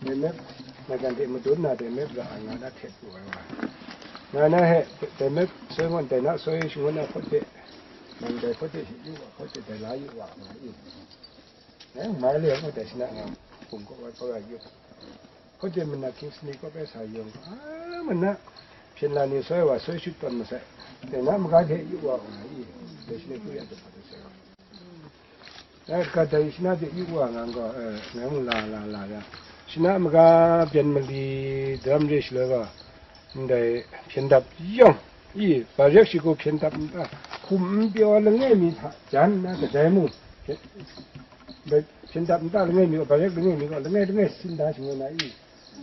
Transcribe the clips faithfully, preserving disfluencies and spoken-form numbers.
Dai mep, maigan hte madun na dai mep ra ai nga na htet lu ai wa. Nga na he, dai mep soi ngun, dai na soi shangun na hpawt de, nang dai hpawt de shi yu wa, hpawt de dai la yu wa, nga i. Eh, mai le ngu dai shi na nga, hpung kaw wa kaw ya yu. Hpawt de mana Kingsley kaw bai sa yung, a, mana, hpyen la ni soi wa, soi shut tawn masai. Dai na maga hte yu wa, nga i. Dai shi na kyu ya dai hpawt de sai wa. Eh, ka dai shana de yu wa ngang gaw, eh, ngai mung la, la, la ya. Shana maga byen mali daram re shaloi gaw, ndai hpyen dap yawng, i, barek shagu hpyen dap nta, hkum n pyaw langai mi hta jan nna kadai mung, hpyen, ndai hpyen dap nta langai mi gaw, barek langai mi gaw, langai langai sin da shangun na i,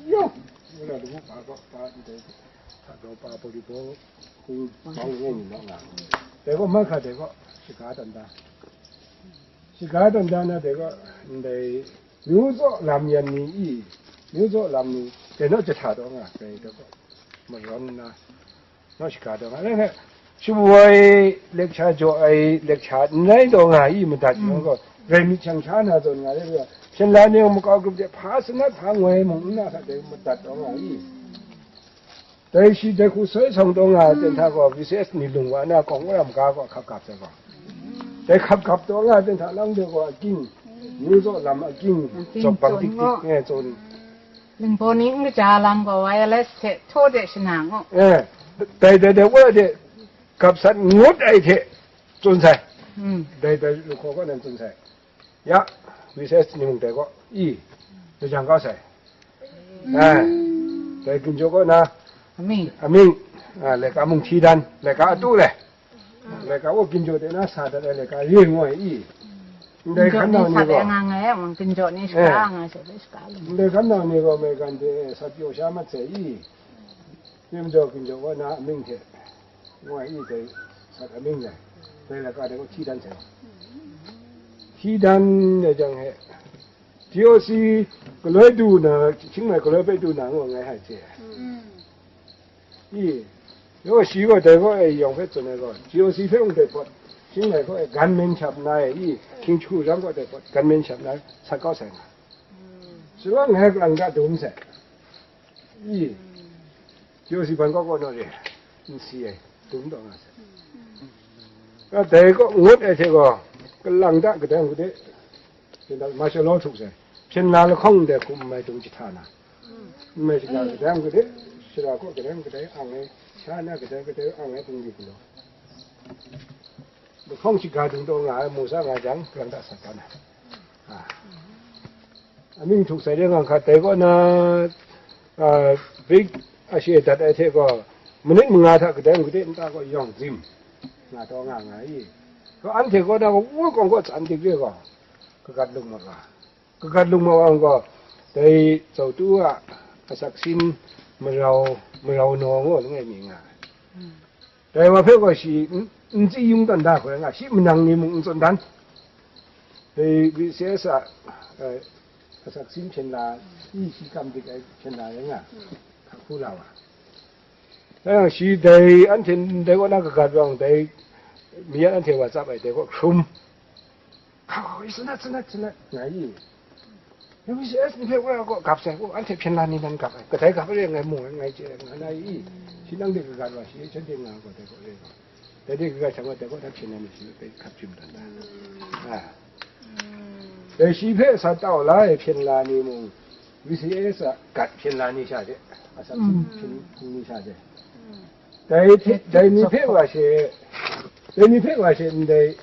yawng, ngu na lagu pa gaw, pa ndai, hta gaw pa pawli baw, hku bang langai mi naw nga. Dai gaw, mahkra dai gaw, shaga dan da. Shiga dan dan na dai gaw, ndai myu tsaw lam yan ni i, myu tsaw lam ni, dai naw jahta taw nga, dai daw gaw, marawn nna, naw shiga taw nga, dai hpe, shabwai lecture jaw ai lecture n rai taw nga i, madat mm. Gaw, rai myit shang sha na zawn nga, dai gaw, hpyen la ni makau grup de, hpa sanat hpa ngoi mung n na hta dai madat taw nga i. Dai shi dai hku soi sawng taw nga ai ten hta gaw, V C S ni lung wa na kawng wora maga gaw hkap gap sai gaw. Dai hkap gap taw nga ai ten hta lang de gaw aking, myu zaw lam aking, aking zaw bang tik tik nge tsun. Lingbaw ni n kaja lam gaw wireless hte htaw de shana ngu. Eh, dai dai dai wora de gap sat ngut ai hte tsun sai. Hmm. Dai dai lu hkaw kaw nan tsun sai. Ya, V C S ni mung dai gaw, i, lajang kau sai. Ai, dai ginjaw kaw na, amying, amying, a, laika mung hti dan, laika atu le, laika wo ginjaw de na sa dat ai laika re ngu ai i. Ndai hkan nau ni gaw, nga ngai a mung ginjaw ni shaka nga se le shaka le. Ndai hkan nau ni gaw maigan de sa pyaw sha mat sai i. Ginjaw, ginjaw kaw na amying hte, ngu ai i dai sat amying le, dai laika de gaw hti dan sai. Hti dan ai jang he, T O C galoi du na, Chiang Mai galoi bai du na ngu ngai hai hte. I, yaw shi gaw dai gaw e yawng hpe tsun ai gaw, T O C hpe mung dai pawt, Chiang Mai gaw e gunman shap na e i, Hkying Hkyu Ram gaw dai pawt, gunman shap na sat kau sai nga. Shaloi ngai kalang ga dum sai. I, T O C ban kaw kaw naw re, n si ai, dum taw nga sai. Ka dai kaw ngut ai hte gaw, kalang da kadang kade, hpyen da martial law htuk sai, hpyen la lahkawng ndai hkum n mai dung jahta na, n mai shada kadang kade, shara kaw kadang kadai ang ai, sha na kadang kadai ang ai, bungli galaw. Lahkawng shiga dung taw nga ai, mu sa nga jang, kalang da sat da na. A. Amying htuk sai de nga hkat dai kaw na, a, bik a she dat ai hte gaw, manit manga hta kadai mung kade nta gaw yawng zim nga taw nga nga i. Gaw anhte kaw na gaw, wun kawng kaw tsan dik re gaw, kagat lung mat wa. Kagat lung mat wa gaw, dai Zautu a asak sin marau, marau naw ngu langai mi nga ai. Dai wa hpe gaw shi n, n tsi yung tawn da hkoi nga, shi manang ni mung n tsun dan. Dai V C S a, eh, asak sin hpyen la, i shi kam dik ai hpyen la rai nga, hka hku la wa. Dai yang shi dai anhte ndai kaw na kagat rawng, dai mi yan anhte wa tsap ai dai kaw hkrum. Hkau, i sanat, sanat, sanat, nga i. Yaw V C S ni hpe wora gaw gap sai, oh, anhte hpyen la ni nan gap ai, kadai gap ai re ngai mu ai, ngai chye ai, nga na i. Shi nang de kagat wa, shi shanhte nga gaw dai gaw re gaw. Dai de kagat shang gaw dai gaw hta hpyen la ni shi hpe hkap hpyi madan da. A. Dai shi hpe sa tau la ai hpyen la ni mung, V C S a gat hpyen la ni sha de, asak hpyen ni sha de. Dai hte, dai ni hpe wa she, dai ni hpe wa she ndai